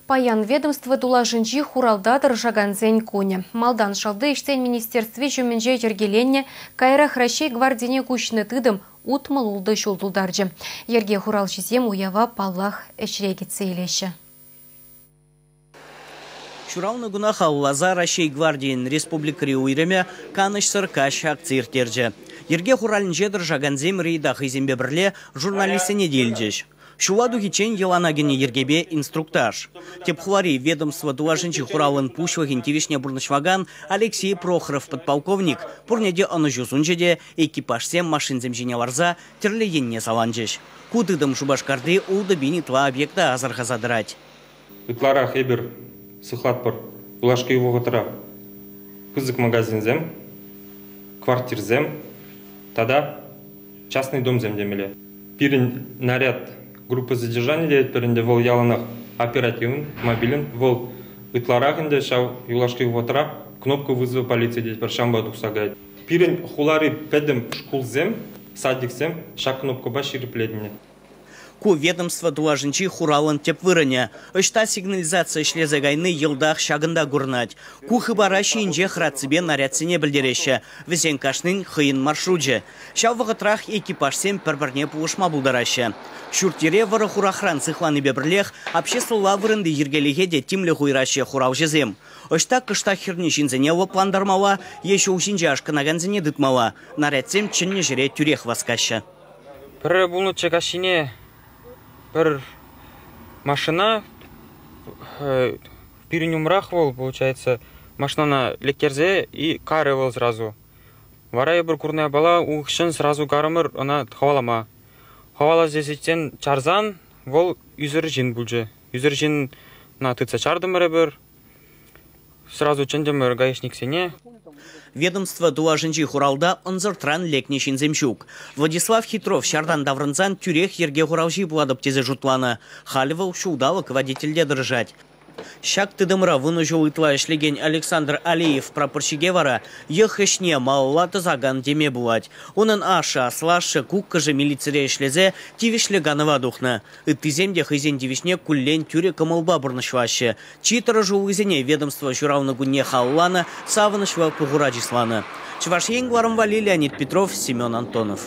Паян ведомство тулашӗнчи хуралта тӑрӑшакансен кунӗ. Малтан Шалти ӗҫсен министерстви ҫумӗнче йӗркеленнӗ, каярах Раҫҫей гвардине куҫнӑ тытӑм 66 ҫул тултарчӗ. Йӗрке хуралҫисем уява, паллах, ӗҫре кӗтсе илеҫҫӗ. Ҫуралнӑ куна халалласа Раҫҫей гвардийӗн республикӑри уйрӑмӗ «Канӑҫсӑр каҫ» акци ирттерчӗ. Йӗрке хуралӗнче тӑрӑшакансем рейда хӑйсемпе пӗрле журналистсене те илчӗҫ. Ҫула тухиччен йӑлана кӗнӗ йӗркепе инструктаж. Тӗп хулари ведомство тулашӗнчи хуралӑн пуҫлӑхӗн тивӗҫне пурнӑҫлакан Алексей Прохоров подполковник пурне те ӑнӑҫу сунчӗ те экипажсем машинсем ҫине ларса тӗрлӗ енне саланчӗҫ. Ку тытӑм Шупашкарти 6000 ытла объекта асӑрхаса тӑрать. Ытларах эпир сыхлатпӑр юлашки вӑхӑтра пысӑк магазинсем, квартирсем тата частный домсем темелле. Пирӗн наряд группа содержания тетпӗр ӗнтӗ, вӑл яланах оперативн, мобилен, вӑл ытларах ӗнтӗ ҫав юлашки вӑхӑтра кнопка вызова полиции тетпӗр, ҫавӑнпа тухса каять. Пирӗн хулари пӗтӗм шкулсем, садиксем ҫак кнопкӑпа ҫирӗплетнӗ. Ку ведомство тулашӗнчи хуралӑн тӗп вырӑнӗ. Ӑҫта сигнализаци ӗҫлесе кайни йӑлтах ҫакӑнта курӑнать. Ку хыпара ҫийӗнчех раципе нарядсене пӗлтереҫҫӗ. Вӗсен кашнин хӑйӗн маршручӗ. Ҫав вӑхӑтрах экипажсем пӗр-пӗрне пулӑшма пултараҫҫӗ. Ҫурт-йӗре вӑрӑ-хурахран сыхланипе пӗрлех обществӑлла вырӑнти йӗркелӗхе те тимлӗх уйӑраҫҫӗ хуралҫӑсем. Ӑҫта кӑштах хӗрнӗ ҫынсене лӑплантармалла е ҫул ҫинче ашкӑнакансене тытмалла. Нарядсем чӗннӗ ҫӗре тӳрех васкаҫҫӗ. Пӗрре пулнӑччӗ каҫхине пӗр машина пирӗн умрах вӑл, получается, машинана лектерсе и карӗ вӑл сразу. Вара эпир курнӑ япала хыҫҫӑн сразу карӑмӑр ӑна хӑвалама. Хӑваласа ҫитсен чарсан вӑл ӳсӗр ҫын пулчӗ. Ӳсӗр ҫынна тытса чартӑмӑр эпир. Сразу чӗнтӗмӗр гаишниксене. Ведомство тулашӗнчи хуралта ӑнсӑртран лекнӗ ҫынсем ҫук. Владислав Хитров ҫартан таврӑнсан тӳрех йӗрке хуралҫи пулатӑп тесе шутланӑ. Халӗ вӑл ҫулталӑк водительте тӑрӑшать. Ҫак тытӑмра 10 ҫул ытла ӗҫлекен Александр Алиев прапорщике вара йӑх ӗҫне малалла тӑсакан теме пулать. Унӑн ашшӗ, аслашшӗ, куккӑшӗ милицире ӗҫлесе тивӗҫлӗ канӑва тухнӑ. Ыттисем те хӑйсен тивӗҫне куллен тӳрӗ кӑмӑлпа пурнӑҫлаҫҫӗ. Чи тӑрӑшуллисене ведомство ҫуралнӑ кунне халалланӑ, савӑнӑҫлӑ пухура чысланӑ. Чӑваш Ен кӑларӑм валли Леонид Петров, Семен Антонов.